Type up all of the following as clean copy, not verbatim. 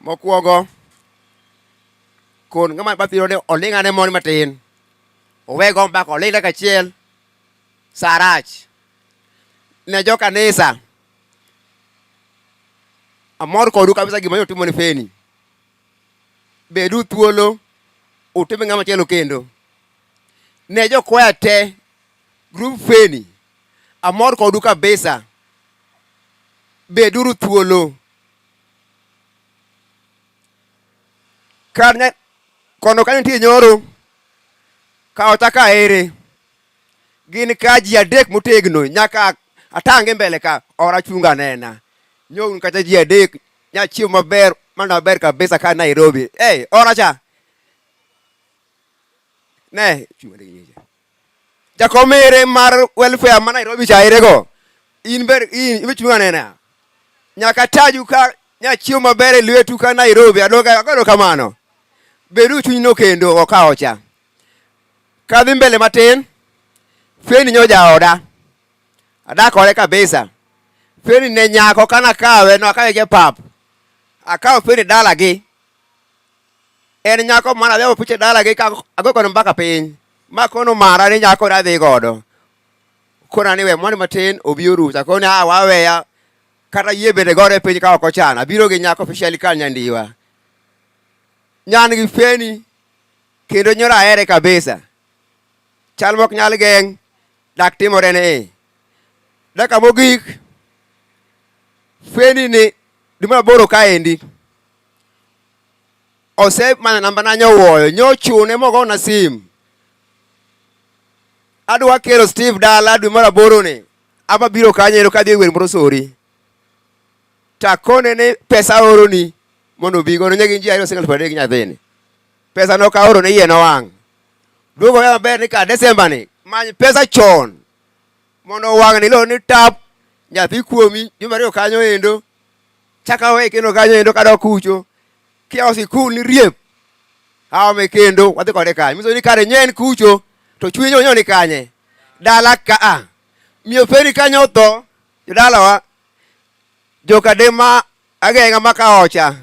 Mokwongo, kon ng'ama bathiro ni oling' ane moni matin. Owe go mbaka oling' dakika achiel, sa rach. Ne jo kanisa, amor kodu kabisa gima utimo ni Feni. Bedu thuolo utim ng'ama chielo kendo. Ne jo kwaya te, group Feni, amor kodu kabisa. Beduru thuolo. Kar kono ka nitie nyoro, kaw taka ere. Gin ka ji adek motegno nyaka atange mbele ka ora chunga nena. Nyoun kata ji adek nyachiemo maber mana maber kabisa ka Nairobi. Hey, ora cha. Ne, jakom ere mar welfare ma Nairobi cha ere go? In ber in ichunga nena. Nyaka taju ka nyachiemo maber e lwetu ka Nairobi. Adoka agodo kamano. Bedu chunyno kendo okawo cha. Kadhi mbele matin, Feni nyo jaoda. Adak kode kabisa. Feni ne nyako kana kawe no akawe gi pap. Akawo Feni dalagi. En nyako mana adhi picha dalagi ka ago kono mbaka piny. Ma kono mara ni nyako adhi godo. Kona ni we mwani matin obi orucha. Koni a waweya kata yie bende gore piny ka ok ochan. Abiro gi nyako officially ka Nyandiwa. Nyan gi Feni kendo nyoro ahere kabisa. Chal mok nyal geng' dak timore ne. Dakika mogik, Feni ni dwe mar aboro kaendi osemanyo namba na nyowuoyo nyochune mogona sim. Adwa kelo Steve dala dwe mar aboro ni aba biro kanyo ero kadhi e wer moro sori. Takone ni pesa oroni mondo obi godo nyaka ji ariyo single 30 gi nyathini. Pesa no kaoro ne iye nowang'. Duogo wewe maber ni ka Desemba ni many pesa chon mondo wang' ni lo ni tap nyathi kuomi juma ariyo kanyo endo chaka we kendo kanyo endo kadok kucho kiyawo sikul ni riep aome kendo wadhi kode kanyo miso ni kare nyen kucho to chunye onyo ni kanye dala ka a miyo feri kanyo otho jodalawa jokadema ageng'a maka ocha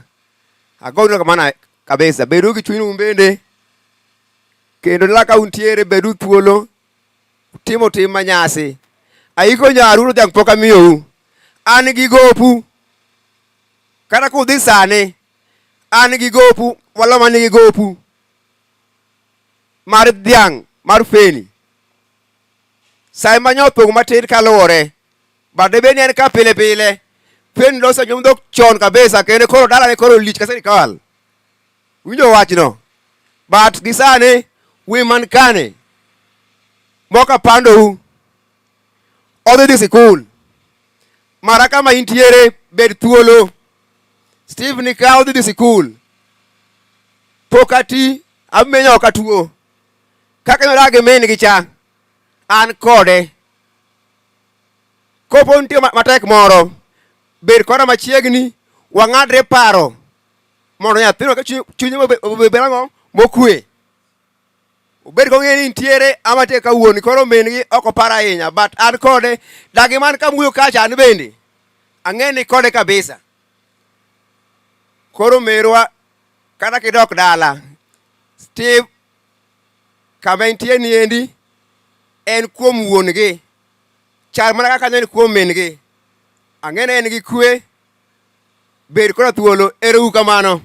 agonu kamano kabisa bedu gi chuny un bende kendo dala ka untiere bedu thuolo timo tim manyasi aiko nyaru to dhiang' pok amiyou an gi gopu kata kudhi sani an gi gopu waloma nigi gopu mar dhiang' mar feni sa ema nyo pogo matin kaluwore but debed ni en ka pile pile feni loso nyom dhok chon kabisa kendo koro dalane koro lich ka sirikal winjo wachno but gi sani wi man kane moka pandou odhi dhi sikul mara kama intiere bed thuolo Steve ni ka odhi dhi sikul pok ati amenyo ok atuo kaka nyodak gi min gi cha an kode kopo nitie matek moro bed koda machiegni wang'adre paro mondo nyathino ka chunye obed ang'o mokwe obed kong'e ni nitiere ama tie ka wuon koro min gi ok opar ahinya but an kode dagi man kamuyo kacha an bende ang'e ni kode kabisa koro merwa kata kidok dala Steve kama entie ni endi en kuom wuon gi chal mana kaka en kuom min gi ang'e ni en gi kwe bed koda thuolo ero uru kamano.